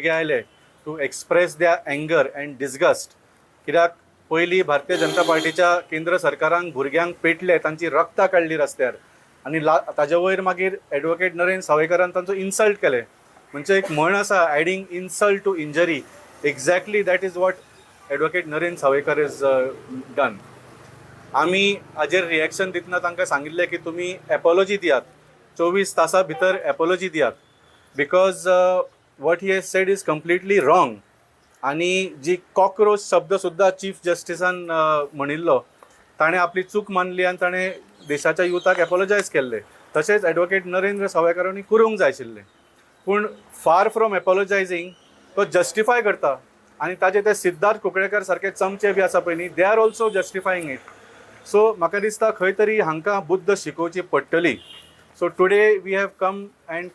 भुरगे आयले to express their anger and disgust. कित्याक पयलीं भारतीय जनता पार्टीच्या केंद्र सरकारान भुरग्यांक पेटले, तांची रक्तां काडली रस्त्यार आनी ला ताजे वयर मागीर एडवोकेट नरेंद्र सावयकारान तांचो इन्सल्ट केले. म्हणजे एक म्हण आसा, adding insult to injury. Exactly that is what Advocate Narendra Sawaikar has done. आमी हाजेर रिएक्शन दितना तांकां सांगिल्लें की तुमी एपोलॉजी दियात, 24 तासां भितर एपोलॉजी दियात, because what he has said is completely wrong. आनी जी कॉक्रोच शब्द सुद्दां चीफ जस्टिसान म्हणिल्लो, ताणें आपली चूक मानली आनी ताणें देशाच्या युथाक एपोलॉजायज केल्लें. तशेंच एडवोकेट नरेंद्र सावयकारांनी करूंक जाय आशिल्लें. पूण फार फ्रॉम एपोलॉजायझींग, तो जस्टिफाय करता आनी ताजे ते सिद्धार्थ कुंकळेकर सारके चमचे बी आसा पळय न्ही, they are also justifying it. So म्हाका दिसता खंय तरी हांकां बुद्द शिकोवची पडटली. So today we have come and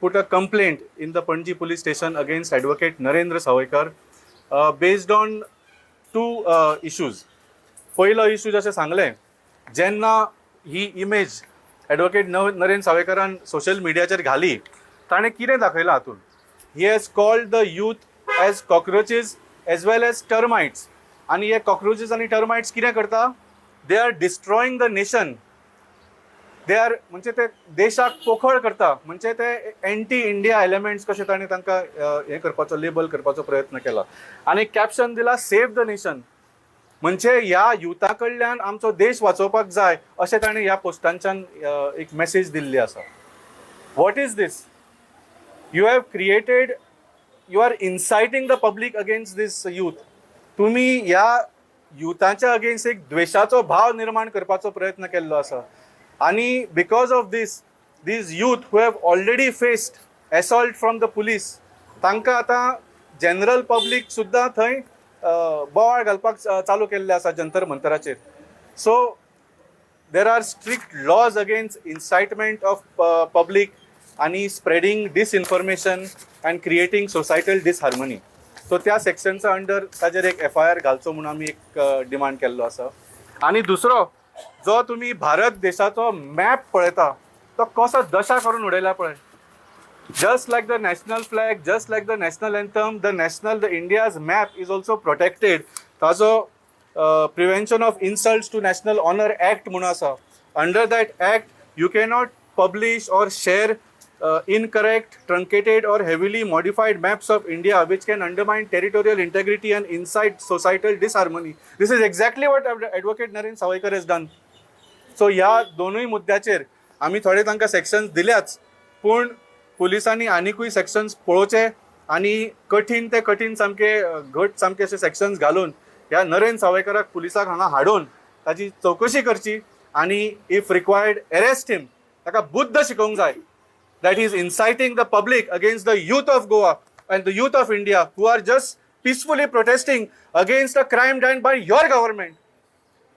put a complaint in the Panaji police station against Advocate Narendra Sawaikar based on two issues. पयलो इशू, जशें सांगलें, जेन्ना ही इमेज एडवोकेट नरेंद्र सावयकारान सोशल मिडियाचेर घाली, ताणें कितें दाखयलां हातूंत? He has called the youth as cockroaches as well as termites. आनी हे कॉक्रोचीस आनी टर्मायट्स कितें करता? They are destroying the nation. They are, म्हणजे ते देशाक पोखळ करता. म्हणजे ते एंटी इंडिया एलिमेंट्स कशे ताणें तांकां हें करपाचो, लेबल करपाचो प्रयत्न केला आनी कॅप्शन दिला, "सेव्ह the nation". म्हणजे ह्या युथा कडल्यान आमचो देश वाचोवपाक जाय अशें ताणें ह्या पोस्टांच्यान एक मेसेज दिल्ली आसा. What is this? You have created, you are inciting the public against this youth. तुमी ह्या युथाच्या अगेन्स्ट एक द्वेशाचो भाव निर्माण करपाचो प्रयत्न केल्लो आसा आनी because of this, these youth who have already faced assault from the police, तांकां आतां जनरल पब्लीक सुद्दां थंय बोवाळ घालपाक चालू केल्लें आसा Jantar मंतराचेर. So there are strict laws against incitement of public आणि spreading disinformation and creating societal disharmony. So त्या सेक्शनचा अंडर ताजेर एक एफआयआर घालचो म्हणून आमी एक डिमांड केल्लो आसा. आनी दुसरो, जो तुमी भारत देशाचो मॅप पळयता, तो कसो दशा करून उडयला पळय. Just like the national flag, just like the national anthem, the India's map is also protected. ताजो Prevention of Insults to National Honour Act म्हणून आसा. Under that act, you cannot publish or share incorrect, truncated or heavily modified maps of India which can undermine territorial integrity and incite societal disharmony. This is exactly what Advocate Narendra Sawaikar has done. So ह्या दोनूय मुद्द्याचेर आमी थोडे तांकां sections दिल्याच, पूण पुलिसांनी आनिकूय sections पळोवचे आनी कठीण ते कठीण, सामके घट सामके अशे सेक्शन्स घालून ह्या नरेंद्र सावयकाराक पुलिसाक हांगा हाडून ताजी चवकशी करची आनी if required, arrest him. ताका बुद्द शिकोवंक जाय that he is inciting the public against the youth of Goa and the youth of India who are just peacefully protesting against a crime done by your government.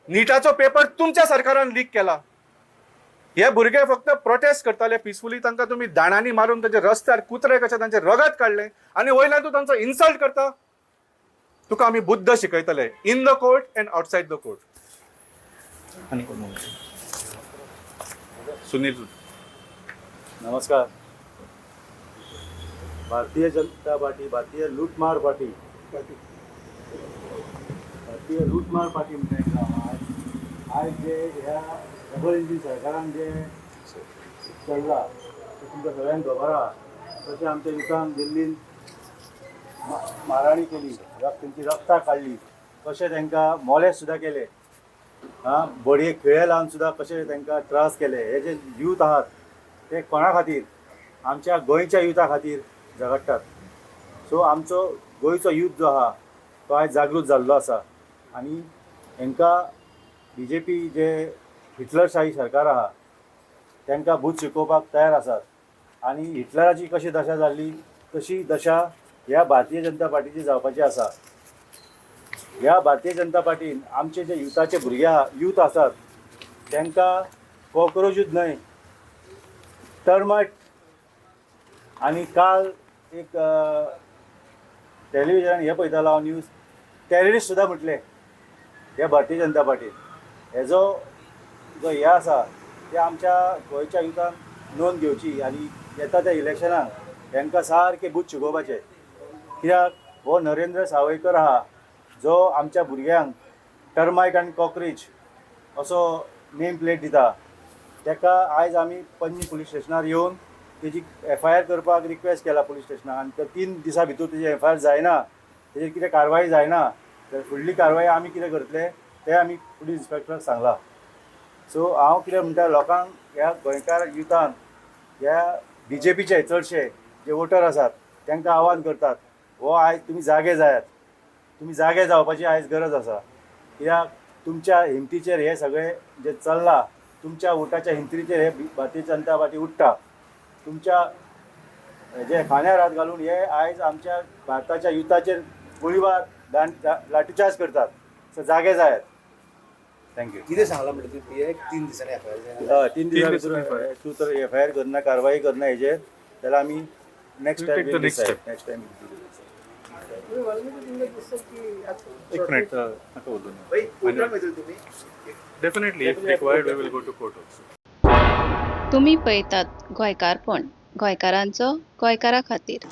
निटाचो paper तुमच्या सरकारान leak केला. हे भुरगे फक्त प्रोटेस्ट करताले पिसफुली, तांकां तुमी दाणांनी मारून तांचे रस्त्यार कुत्रे कशे तांचे रगत काडले आनी वयल्यान तूं तांचो इन्सल्ट करता. तुका आमी बुद्द शिकयतले in the court and outside the court. आनी कोण उलयता? सुनील. नमस्कार. भारतीय जनता पार्टी, भारतीय लूटमार पार्टी, भारतीय लूटमार पार्टी म्हणटा तांकां. आयज जे ह्या डबल इंजीन सरकारान जे चल्ला तें तुमकां सगळ्यांक खबर आहा. तशें आमच्या युथान दिल्लीन माराणी केली, तेंची रक्तां काडली, कशें तांकां मोले सुद्दां केले, आं, बडये खिळे लावन सुद्दां कशे तांकां त्रास केले. हे जे यूथ आहात ते कोणा खातीर? आमच्या गोंयच्या युथा खातीर झगडटात. सो आमचो गोंयचो यूथ जो आहा तो आयज जागृत जाल्लो आसा आनी हांकां बीजेपी जे हिटलरशाही सरकार आहा तांकां बूद शिकोवपाक तयार आसात. आनी हिटलराची कशी दशा जाल्ली, तशी दशा ह्या भारतीय जनता पार्टीची जावपाची आसा. ह्या भारतीय जनता पार्टीन आमचे जे युथाचे भुरगे आहा, यूथ आसात, तांकां कॉक्रोचूच न्हय, टर्मायट. आनी काल एक टेलिविजनान हें पळयतालो हांव न्यूज, टेररिस्ट सुद्दां म्हटले ह्या भारतीय जनता पार्टीन. हेजो जो हें आसा ते आमच्या गोंयच्या युथान नोंद घेवची आनी येता त्या इलेक्शनाक हेंकां सारकें बूद शिकोवपाचें. कित्याक हो नरेंद्र सावयकर आहा जो आमच्या भुरग्यांक टर्मायट आनी कॉक्रोच असो नेम प्लेट दिता, ताका आयज आमी पणजी पुलीस स्टेशनार येवन तेजी एफआयआर करपाक रिक्वेस्ट केला पुलीस स्टेशनार. आनी ते 3 दिसां भितर तेजी एफआयआर जायना, तेजेर कितें कारवाय जायना जाल्यार फुडली कारवाय आमी कितें करतले तें आमी पुलीस इन्स्पेक्टराक सांगलां. सो हांव कितें म्हणटा, लोकांक, ह्या गोंयकार युथान, ह्या बीजेपीचे चडशे जे वोटर आसात तांकां आव्हान करतात, हो आयज तुमी जागे जायात. तुमी जागे जावपाची आयज गरज आसा, कित्याक तुमच्या हिमतीचेर हे सगळें जें चल्लां, तुमच्या वोटाच्या हिमतीचेर हे भारतीय जनता पार्टी उठ्ठा. तुमच्या जे खांद्यार हात घालून हे आयज आमच्या भारताच्या युथाचेर गोळीबार, लाठीचार्ज करतात. सो जागे जायात. Thank you. कितें सांगलां म्हणटा तुमी पी 3 दिसांनी एफआयआर जायना? हय, 3 दिसां 3 दिसांनी भितर तूं तर एफआयआर करना, कारवाई करना हेजेर जाल्यार आमी next We'll time take the next step. Next time. एक मिनिट, नका बोलू. कोर्टात वयतले तुमी? Definitely, if required, we will go to court also. तुमी पळयतात गोंयकारपण, गोंयकारांचो गोंयकारा खातीर.